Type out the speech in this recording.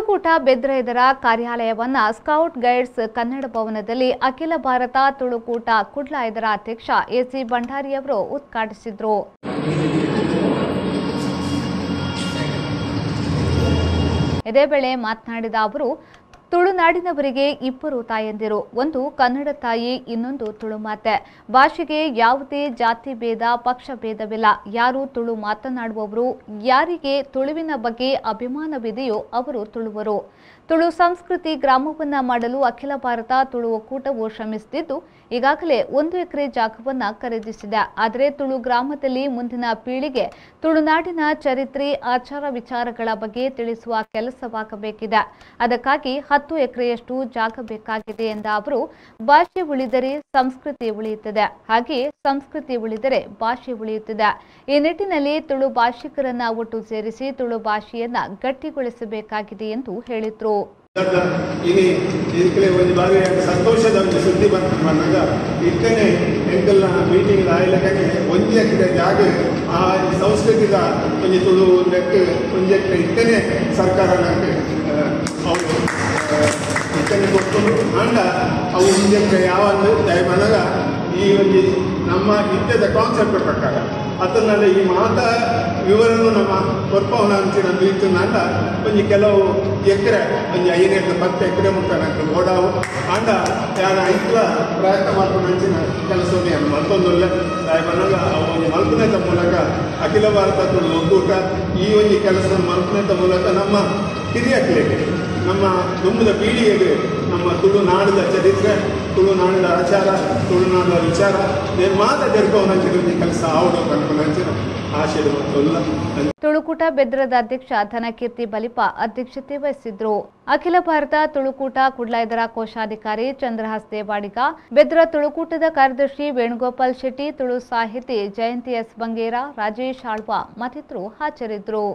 ತುಳುಕೂಟ ಬೆದ್ರ ಇದರ ಕಾರ್ಯಾಲಯವನ್ನ scout guides Kannada ಭವನದಲ್ಲಿ ಅಖಿಲ ಭಾರತ ತುಳುಕೂಟ ಕುಡ್ಲ ಇದರ ಅಧ್ಯಕ್ಷ ಎಸಿ ಭಂಡಾರಿ ಅವರು ಉದ್ಘಾಟಿಸಿದರು. ಇದೇ ವೇಳೆ ಮಾತನಾಡಿದ ಅವರು, ತುಳುನಾಡಿನವರಿಗೆ ಇಬ್ಬರು ತಾಯಂದಿರು, ಒಂದು ಕನ್ನಡ ತಾಯಿ, ಇನ್ನೊಂದು ತುಳು ಮಾತೆ. ಭಾಷೆಗೆ ಯಾವುದೇ ಜಾತಿ ಭೇದ ಪಕ್ಷ ಭೇದವಿಲ್ಲ. ಯಾರು ತುಳು ಮಾತನಾಡುವವರು, ಯಾರಿಗೆ ತುಳುವಿನ ಬಗ್ಗೆ ಅಭಿಮಾನವಿದೆಯೋ ಅವರು ತುಳುವರು. ತುಳು ಸಂಸ್ಕೃತಿ ಗ್ರಾಮವನ್ನ ಮಾಡಲು ಅಖಿಲ ಭಾರತ ತುಳು ಒಕ್ಕೂಟವು ಶ್ರಮಿಸುತ್ತಿದ್ದು, ಈಗಾಗಲೇ 1 ಎಕರೆ ಜಾಗವನ್ನ ಖರೀದಿಸಿದೆ. ಆದರೆ ತುಳು ಗ್ರಾಮದಲ್ಲಿ ಮುಂದಿನ ಪೀಳಿಗೆ ತುಳುನಾಡಿನ ಚರಿತ್ರೆ, ಆಚಾರ ವಿಚಾರಗಳ ಬಗ್ಗೆ ತಿಳಿಸುವ ಕೆಲಸವಾಗಬೇಕಿದೆ. ಅದಕ್ಕಾಗಿ 10 ಎಕರೆಯಷ್ಟು ಜಾಗ ಬೇಕಾಗಿದೆ ಎಂದ ಅವರು, ಭಾಷೆ ಉಳಿದರೆ ಸಂಸ್ಕೃತಿ ಉಳಿಯುತ್ತದೆ, ಹಾಗೆಯೇ ಸಂಸ್ಕೃತಿ ಉಳಿದರೆ ಭಾಷೆ ಉಳಿಯುತ್ತದೆ. ಈ ನಿಟ್ಟಿನಲ್ಲಿ ತುಳು ಭಾಷಿಕರನ್ನ ಒಟ್ಟು ಸೇರಿಸಿ ತುಳು ಭಾಷೆಯನ್ನ ಗಟ್ಟಿಗೊಳಿಸಬೇಕಾಗಿದೆ ಎಂದು ಹೇಳಿದರು. ಸಂತೋಷದ ಒಂದು ಸುದ್ದಿ ಬಂತು ಬಂದಾಗ ಇಕ್ಕನೆ ಎಂಕಲ್ನ ಮೀಟಿಂಗ್ ಆಯ್ಲಕನೆ ಒಂಜಿ ಎಕರೆ ಜಾಗ ಆ ಸಂಸ್ಕೃತಿದ ಒಂಜಿ ತುಳು ಒಂದಕ್ಕೆ ಒಂಜಿ ಎಕರೆ ಇಕ್ಕನೆ ಸರ್ಕಾರ ಅವರು ಇಕ್ಕನೆ ಕೊಟ್ಟು ಆಂಡ ಅವು ಒಂಜಿ ಎಕರೆ ಯಾವ ದಯಮನಾಗ ಈ ಒಂಜಿ ನಮ್ಮ ಇತ್ಯದ ಕಾನ್ಸೆಪ್ಟ್ ಪ್ರಕಾರ ಅದನ್ನೆಲ್ಲ ಈ ಮಾತಾ ವಿವರನ್ನು ನಮ್ಮ ಕೊರ್ಪವನ ಅಂಚಿನ ಇತ್ತು ಒಂಜಿ ಕೆಲವು ಎಕರೆ ಒಂಜಿ 5 10 ಎಕರೆ ಮುಟ್ಟ ನಂಗೆ ಓಡಾವು ಆಂಡ ಯಾರ ಐಕ್ಲ ಪ್ರಯತ್ನ ಮಾಡ್ಕೊಂಡು ಅಂಚಿನ ಕೆಲಸವನ್ನು ಮಲ್ತೊಂದುಲ್ಲ ದಯಮನಾಗ ಅವು ಒಂಜಿ ಮಲ್ಪನೇತ ಮೂಲಕ ಅಖಿಲ ಭಾರತ ತುಳು ಒಕ್ಕೂಟ ಈ ಒಂಜಿ ಕೆಲಸ ಮಲ್ಪನೇತ ಮೂಲಕ ನಮ್ಮ ಹಿರಿಯಕ್ಲಿಗೆ ನಮ್ಮ ದುಂಬದ ಪೀಳಿಗೆಗೆ ನಮ್ಮ ತುಳುನಾಡಿದ ಚರಿತ್ರೆ, ತುಳುನಾಡಿನ ಆಚಾರ, ತುಳುನಾಡಿನ ವಿಚಾರ ಮಾತ್ರ ತೆರ್ಕೋನಂಚಿನ ಕೆಲಸ ಆವಡು ಅನ್ಕೊಂಡಂಚಿನ ಆಶಯ ಮತ್ತೊಲ್ಲ. ತುಳುಕೂಟ ಬೆದ್ರದ ಅಧ್ಯಕ್ಷ ಧನಕೀರ್ತಿ ಬಲಿಪ ಅಧ್ಯಕ್ಷತೆ ವಹಿಸಿದ್ರು. ಅಖಿಲ ಭಾರತ ತುಳುಕೂಟ ಕುಡ್ಲ ಇದರ ಕೋಶಾಧಿಕಾರಿ ಚಂದ್ರಹಾಸ್ ದೇವಾಡಿಗ, ಬೆದ್ರ ತುಳುಕೂಟದ ಕಾರ್ಯದರ್ಶಿ ವೇಣುಗೋಪಾಲ್ ಶೆಟ್ಟಿ, ತುಳು ಸಾಹಿತಿ ಜಯಂತಿ ಎಸ್ ಬಂಗೇರ, ರಾಜೇಶ್ ಆಳ್ವ ಮತ್ತಿತರರು ಹಾಜರಿದ್ದರು.